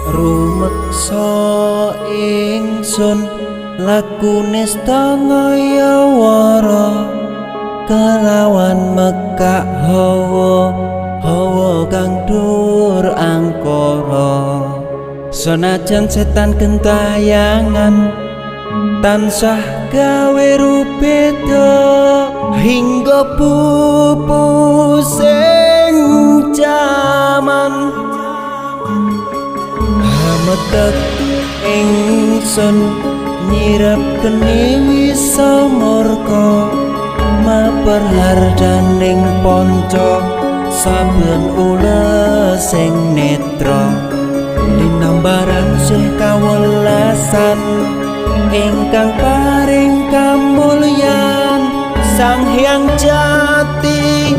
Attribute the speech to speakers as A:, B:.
A: Rumeksa ingsun lakune stangaya wara kelawan mekak hawa hawa kang dur angkara. Senajan setan gentayangan tansah gawe rubeda hingga pupusing jaman. Hametek ingsun nyirep geni wisa murka maper hardaning panca saben ulesing netra linambaran sih kawelasan ingkang paring kamulyan Sang Hyang Jati.